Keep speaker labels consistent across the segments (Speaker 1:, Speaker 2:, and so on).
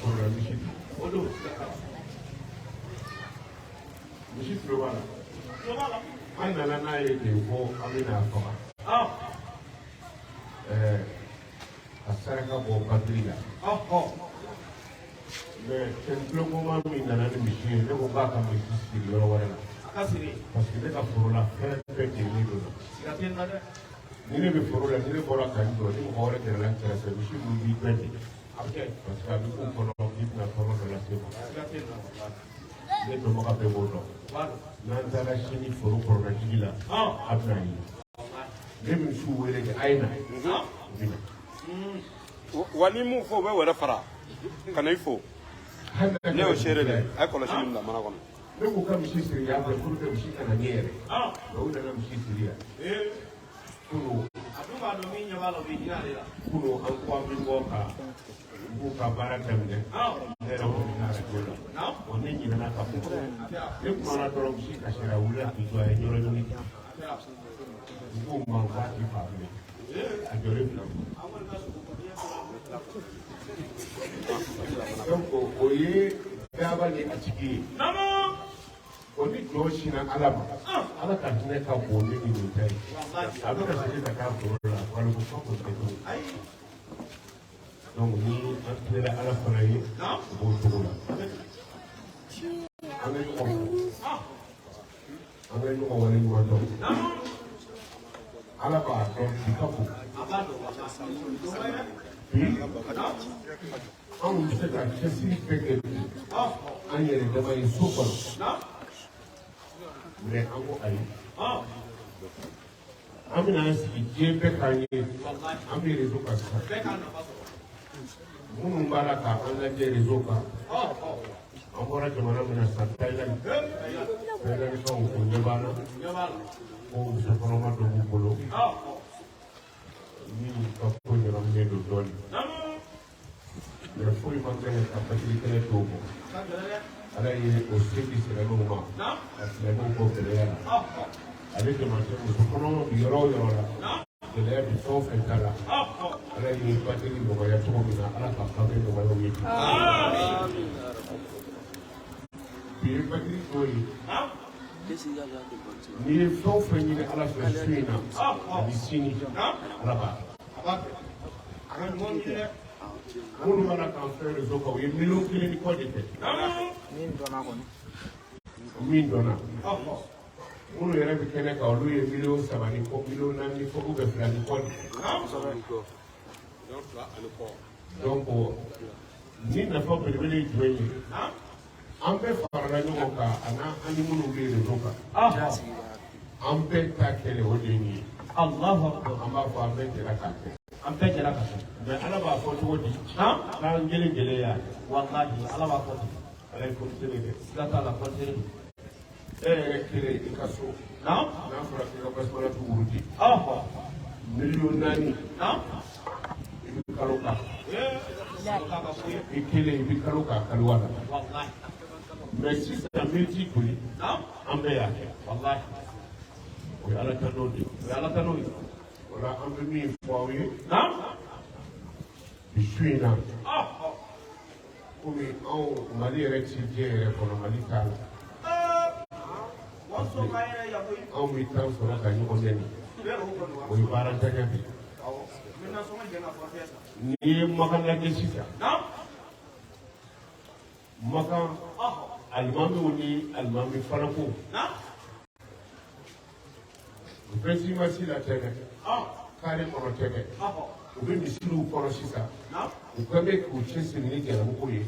Speaker 1: foro la misi don.
Speaker 2: O don, siga t'a la.
Speaker 1: Misi tulo b'a la.
Speaker 2: Tulo b'a la.
Speaker 1: An nana n'a ye de ko an bɛna a faga. Ka saraka bɔ batiri la. Mais cɛ tulokoma min nana ni misi ye, ne ko k'a ka misi siri yɔrɔ wɛrɛ la.
Speaker 2: A ka siri.
Speaker 1: Parce que ne ka foro la fɛn bɛɛ jeninen don.
Speaker 2: Siga tɛ n na dɛ.
Speaker 1: Ni ne bɛ foro la, ni ne bɔra ka n jɔ, ni mɔgɔ wɛrɛ gɛrɛla n kɛrɛfɛ, misi ninnu b'i bɛɛ de.
Speaker 2: A bɛ kɛ.
Speaker 1: Parce que a bɛ k'u kɔnɔ k'i bɛna tɔɔrɔ dɔ lase ma.
Speaker 2: Siga tɛ n na walahi.
Speaker 1: Ne dɔnbaga bɛɛ b'o dɔn.
Speaker 2: O b'a dɔn.
Speaker 1: N'an taara sini foro kɔrɔlajigi la, a bɛna ye. Ne bɛ misiw wele kɛ a ye na. U bɛ na.
Speaker 3: Wa ni mun fɔ, u bɛ wɛrɛ fara ka na i fo.
Speaker 1: Hali n'a
Speaker 3: Ne y'o
Speaker 1: kɛra
Speaker 3: seere de
Speaker 1: misi
Speaker 3: ye. A ye kɔlɔsi min bila mana kɔnɔ.
Speaker 1: Ne k'u ka misi siri yan fɛ pour que misi kana ɲɛ yɛrɛ. Mais u nana misi siri yan. Kunu
Speaker 2: A dun b'a dɔn min ɲɛ b'a la, o bɛ hinɛ ale la.
Speaker 1: Kunu an ko an bɛ bɔ ka u b'u ka baara daminɛ. Ne yɛrɛ ko bɛ taa arajo la. Bon, ne ɲinɛna ka kuma. Ne kumana dɔrɔn, misi kasira, a wulila k'i jɔ, a ye yɔrɔ ɲini. U k'o ma k'a ti fa bilen. A jɔlen filɛ.
Speaker 2: An kɔni ka sogo kɔni ye sɔrɔ.
Speaker 1: Donc o ye daba ni a tigi ye. O ni jɔ sinna Ala ma. Ala ka hinɛ ka bon ni nin ta ye. A bɛ ka segin ka taa foro la, wali ko fɔ ko tɛ to. Donc ni an tilela Ala fana ye, o b'o cogo la. An bɛ ɲɔgɔn fo. An bɛ ɲɔgɔn wale ɲuman dɔn. Ala b'a dɔn bi ka bon.
Speaker 2: A b'a dɔn walahi.
Speaker 1: Bi anw bɛ se ka cɛsiri bɛɛ kɛ bi an yɛrɛ dama ye so kɔnɔ. Mais an ko ayi. An bɛna an sigi diɲɛ bɛɛ k'an ye. An bɛ réseau kan sisan.
Speaker 2: Bɛɛ k'a nafa sɔrɔ.
Speaker 1: Minnu b'a la k'an lajɛ réseau kan. An bɔra jamana min na sisan, Thaïlande. Thaïlandekaw o ɲɛ b'an na.
Speaker 2: Ɲɛ b'a la.
Speaker 1: Ko muso kɔnɔma dɔ b'u bolo. Min ka ko ɲagaminen don dɔɔnin. Mais foyi man gɛlɛn ka batiri kɛnɛ t'o bɔ.
Speaker 2: A ka gɛlɛn dɛ.
Speaker 1: Ala ye o se di silamɛw ma. Ka silamɛw bɔ gɛlɛya la. Ale jama tɛ muso kɔnɔma bi yɔrɔ o yɔrɔ la. Gɛlɛya bi fɛn o fɛn ta la. Ala ye batiri nɔgɔya cogo min na, Ala ka bange nɔgɔya u ye bi. Bi ye batiri dɔ ye. N'i ye fɛn o fɛn ɲini Ala fɛ su in na ani sini, Ala b'a kɛ.
Speaker 2: A b'a kɛ. A ka ɲuman ɲini dɛ.
Speaker 1: Minnu b'a la k'an fɛ réseau kan, u ye 1,1 miliyɔn de kɛ.
Speaker 4: Min dɔnna kɔni.
Speaker 1: Min dɔnna. Minnu yɛrɛ bɛ kɛnɛ kan, olu ye 3 miliyɔn ni kɔ, 4 miliyɔn ni kɔ, ou bien 2 ni kɔ de.
Speaker 3: 2.5 miliyɔn.
Speaker 1: Donc ni nafa belebele ye jumɛn ye? An bɛɛ farala ɲɔgɔn kan, a n'an an ni minnu bɛ réseau kan. An bɛɛ ta kɛlɛ o de ye nin ye.
Speaker 2: Allahu akbar.
Speaker 1: An b'a fɔ an bɛɛ jɛra k'a kɛ.
Speaker 2: An bɛɛ jɛra ka kɛ.
Speaker 1: Mais Ala b'a fɔ cogo di? K'an kelen kelen y'a kɛ.
Speaker 2: Walahi, Ala b'a fɔ ten.
Speaker 1: Ala ye fɔlisere kɛ.
Speaker 2: Siga t'a la, fɔlisere don.
Speaker 1: E yɛrɛ kelen i ka so. N'a fɔra k'i ka basibala tu wuruti. 4 miliyɔn. I bɛ kalo kan. I kelen i bɛ kalo k'a kaliwa la.
Speaker 2: Walahi.
Speaker 1: Mais sisan miniti joli an bɛɛ y'a kɛ.
Speaker 2: Walahi.
Speaker 1: O ye Ala tanu de ye.
Speaker 2: O ye Ala tanu ye.
Speaker 1: O la an bɛ min fɔ aw ye. Bi su in na. Komi anw Mali yɛrɛ ti diɲɛ yɛrɛ kɔnɔ, Mali t'a la. Anw bɛ temps sɔrɔ ka ɲɔgɔn nɛni. O ye baarantanya de ye. N'i ye Makan lajɛ sisan. Makan alimamiw ni alimami falakow. U bɛ simasi la tɛ dɛ. Kare kɔnɔ tɛ dɛ. U bɛ misiriw kɔnɔ sisan. U kɛlen bɛ k'u cɛsiri ni jalamugu ye.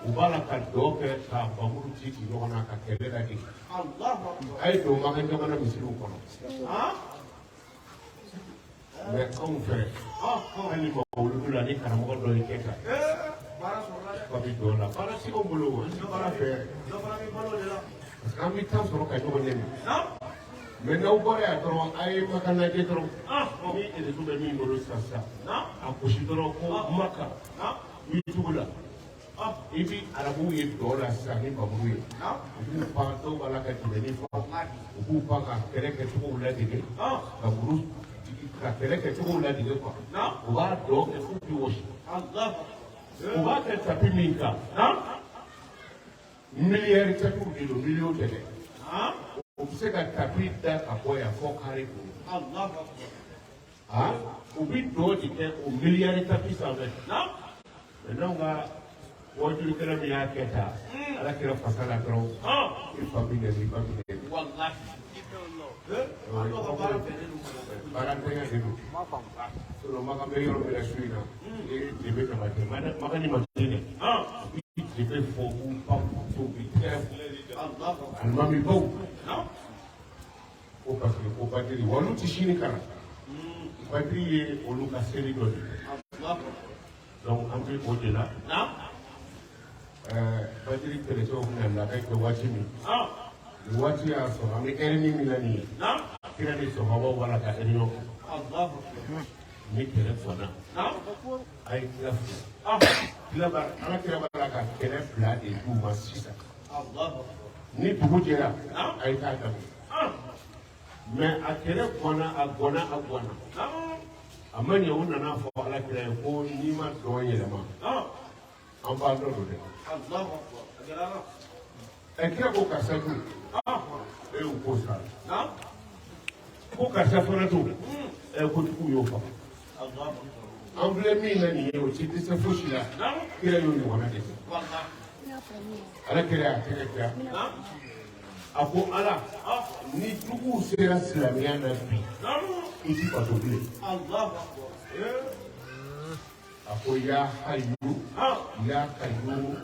Speaker 1: U b'a la ka dɔ kɛ ka bamuru ci ci ɲɔgɔn na ka kɛlɛ lajigin. A ye don Makan jamana misiriw kɔnɔ. Mais anw fɛ, hali mawuludu la ni karamɔgɔ dɔ ye kɛ tan. K'a bɛ dɔ la. Baara ti anw bolo, an tɛ baara fɛ yɛrɛ. Parce que an bɛ temps sɔrɔ ka ɲɔgɔn nɛni. Mais n'aw bɔra yan dɔrɔn, a ye Makan lajɛ dɔrɔn. Ni réseau bɛ min bolo sisan sisan, a gosi dɔrɔn ko Maka YouTube la. I bi arabuw ye dɔ la sisan ni bamuru ye. U b'u pan, dɔw b'a la ka jumɛnni fɔ. U b'u pan ka kɛlɛ kɛcogow ladege. Ka muru ka kɛlɛ kɛcogow ladege quoi. U b'a dɔn kɛ f'u bɛ wɔsi. U b'a kɛ tapis min kan, miliyari tapiw de don, miliyɔn tɛ dɛ. U bɛ se ka tapis da ka bɔ yan fɔ kare kɔnɔ. U bɛ dɔ de kɛ o miliyari tapis sanfɛ. Mɛ n'anw ka wajulikɛla min y'a kɛ tan, Ala kira fasa la dɔrɔn, i fa bɛ nɛni, i ba bɛ nɛni. Baarantanya de don. Sinon Makan bɛ yɔrɔ min na su in na, e de bɛ Jabate, Makan ni Madinɛ, u bɛ de fɔ, u ba u bɛ tɛgɛrɛ fɔ alimami baw ko parce que ko badiri wa olu tɛ sini kalan, badiri ye olu ka seli dɔ de ye. Donc an bɛ o de la. Badiri kɛlɛcɛw bɛna labɛn kɛ waati min, nin waati y'a sɔrɔ an bɛ ɛri min na nin ye, kira ni sɔhabaw b'a la ka réunion kɛ. Ni kɛlɛ fɔna, a ye kira fo, kira b'a ala kira b'a la ka kɛlɛ bila de d'u ma sisan. Ni dugu jɛra, a ye taa daminɛ. Mɛ a kɛlɛ gɔnna, a gɔnna, a gɔnna, a ma ɲɛ. U nana fɔ ala kira ye ko n'i ma dɔn yɛlɛma, an b'a dɔn don dɛ. Ɛ, kira ko karisa dun? E y'o ko sara ko karisa fana dun? Ɛ, ko jugu y'o faga. An filɛ min na nin ye, o ti dɛsɛ fosi la. Kira y'o ɲɔgɔnna de kɛ. Ala kira y'a tɛgɛ kira, a ko ala, ni juguw sera silamɛya na bi, i ti bato bilen. A ko ya hayu ya kayyumu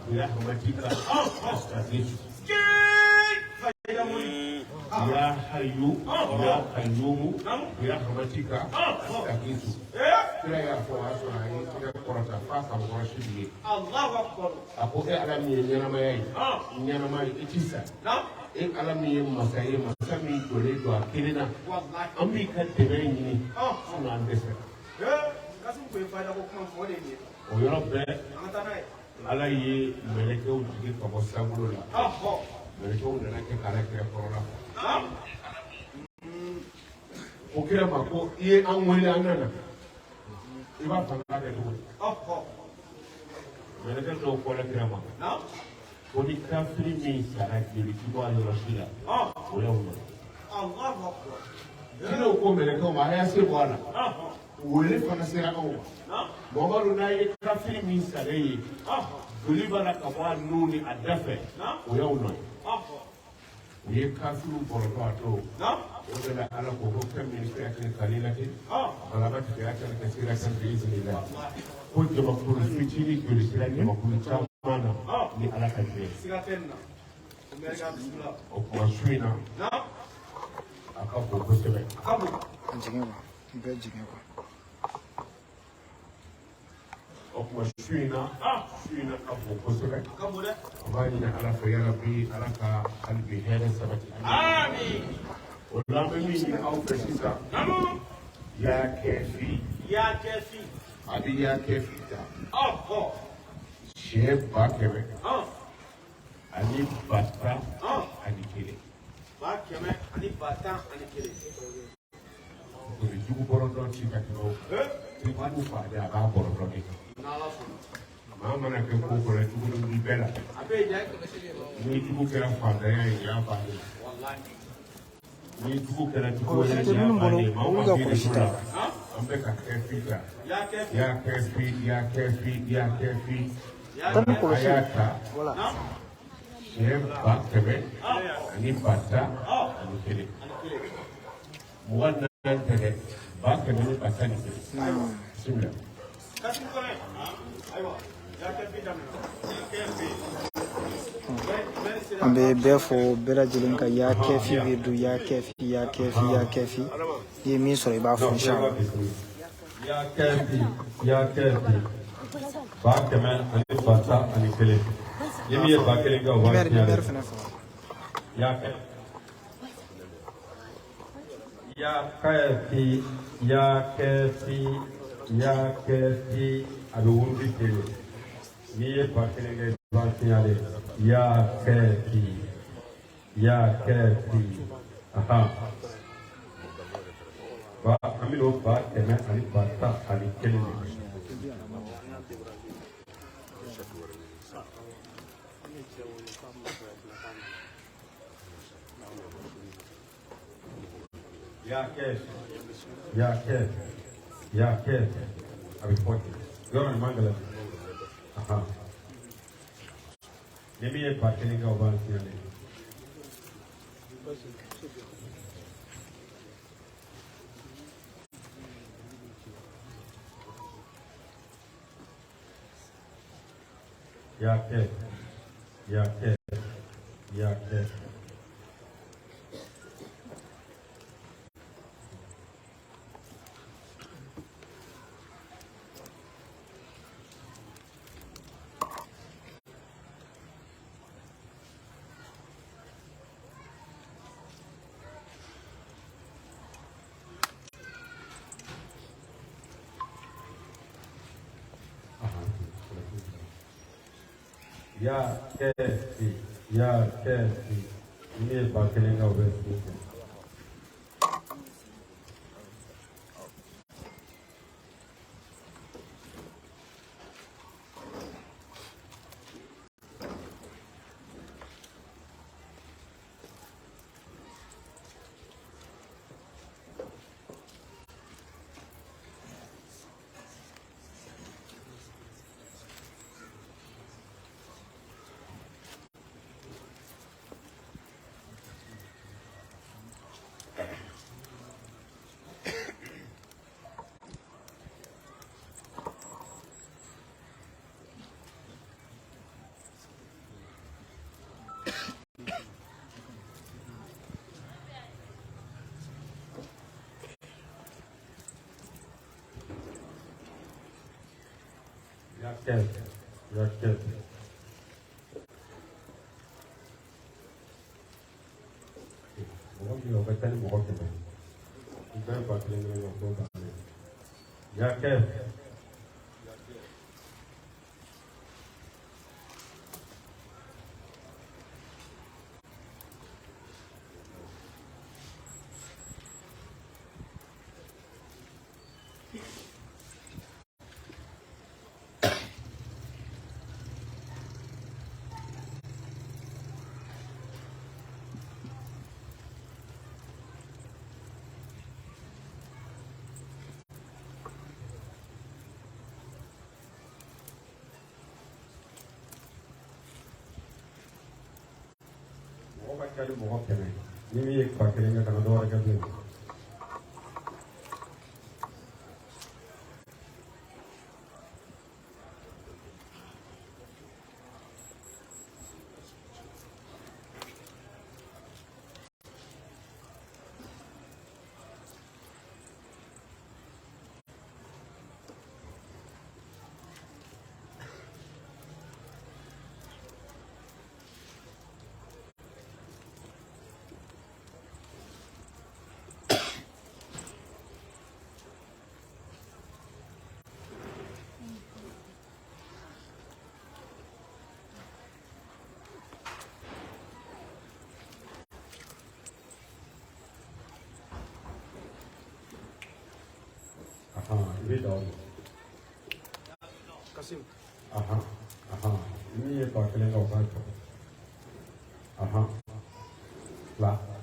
Speaker 1: bi rahmatika astaghithu, ya hayu ya kayyumu bi rahmatika astaghithu. Kira y'a fɔ, o y'a sɔrɔ a ye tɛgɛ kɔrɔta f'a kankɔrɔsi bi ye. A ko e ala min ye ɲɛnamaya ye, ɲɛnama ye, i ti sa. E ala min ye masa ye, masa min jɔlen don a kelen na, an b'i ka dɛmɛ ɲini, sinon an dɛsɛra. O yɔrɔ bɛɛ, ala ye mɛlɛkɛw jigin ka bɔ sankolo la. Mɛlɛkɛw nana kɛ k'ala kira kɔrɔla fɔ. O kira ma ko i ye an wele, an nana, i b'a fanga kɛ cogo di? Mɛlɛkɛ dɔw ko ala kira ma ko ni kafiri min sara, joli ti bɔ a yɔrɔ si la, o y'aw nɔ ye. Jinɛw ko mɛlɛkɛw ma, a y'a se bɔ a la, wele fana sera anw ma. Mamadu, n'a ye kafiri min salen ye, joli b'a la ka bɔ a nun ni a da fɛ, o y'aw nɔ ye. U ye kafiriw bɔrɔtɔ a don. O de la ala ko ko kam min fi'atin qalilatin ghalabat fi'atan kathiratan bi iznillah, ko jamakulu fitinin joli sera jamakulu caman na ni ala ka jɛ. O tuma su in na, a ka bon kosɛbɛ.
Speaker 4: Jigin quoi, bɛɛ jigin quoi.
Speaker 1: O tuma su in na, su in na ka bon kosɛbɛ. An b'a ɲini ala fɛ, yarabi, ala ka hali bi hɛrɛ sabati. O la an bɛ min ɲini aw fɛ sisan, ya kɛfi, a bɛ ya kɛfi ta siɲɛ 100 000 ani 101.
Speaker 2: 100 000 ani 101.
Speaker 1: O bɛ jugu bɔrɔdɔ ci ka tɛmɛ o kan. Ni jugu fa de, a b'a bɔrɔdɔ de kan. Maa mana kɛ ko kɔrɔ, jugu ni wuli bɛɛ la. Ni jugu kɛra fantanya ye, y'a bannen. Ni jugu kɛra jugu
Speaker 4: Kɔlɔsi
Speaker 1: wɛrɛ
Speaker 4: tɛ
Speaker 1: ye, y'a
Speaker 4: minnu bolo,
Speaker 1: bannen. Maa o
Speaker 4: olu
Speaker 1: maa
Speaker 4: ka
Speaker 1: b'i
Speaker 4: kɔlɔsi
Speaker 1: la,
Speaker 4: ta.
Speaker 1: an bɛ ka kɛfi ta. Ya kɛfi, ya kɛfi, ya kɛfi.
Speaker 4: Taa ni
Speaker 1: A
Speaker 4: kɔlɔsi
Speaker 1: y'a
Speaker 4: ye.
Speaker 1: ta
Speaker 4: Voilà.
Speaker 1: siɲɛ 100 000 ani 101. 24 tɛ dɛ, 100 000 ni 101. Bisimila.
Speaker 4: An bɛ bɛɛ fo, bɛɛ lajɛlen ka ya kɛfi wirdu, ya kɛfi, ya kɛfi, ya kɛfi. N'i ye min sɔrɔ, i b'a fɔ inshallah.
Speaker 3: Ya kɛfi, ya kɛfi, 100 000 ani 101. Ni min ye 1000 kɛ, o b'a
Speaker 4: Numéro
Speaker 3: tiɲɛ
Speaker 4: numéro
Speaker 3: dɛ.
Speaker 4: Fɛnɛ fɔ.
Speaker 3: Ya kɛ ya kɛfi, ya kɛfi, ya kɛfi, a bɛ wurudi ten de. N'i ye 1000 kɛ, i b'a tiɲɛ dɛ. Ya kɛfi, ya kɛfi, ahan. Ba an bɛ n'o 100 000 ani 101 de. Ya kɛ, ya kɛ, ya kɛ, a bɛ fɔ ten. Yɔrɔ nin man gɛlɛn. Ahan. Ni min ye 1000 kɛ, o b'an siɲɛlen. Ya kɛ, ya kɛ, ya kɛ. Ya kɛ fi, ya kɛ fi. Ni ye 1000 kɛ, o bɛ sin kɛ. Ya kɛ, ya kɛ. Mɔgɔ min o ka ca ni mɔgɔ 100 ye. I bɛɛ ye 1000 kelen kɛ, o t'o bannen ye. Ya kɛ. Mɔgɔ ka ca ni mɔgɔ 100 ye. Ni min ye 1000 kɛ, kana dɔ wɛrɛ kɛ bilen. Ahan, i bɛ dan o ma. Ahan, ahan. Min ye 1000 kɛ, o k'a jɔ. Ahan. 2.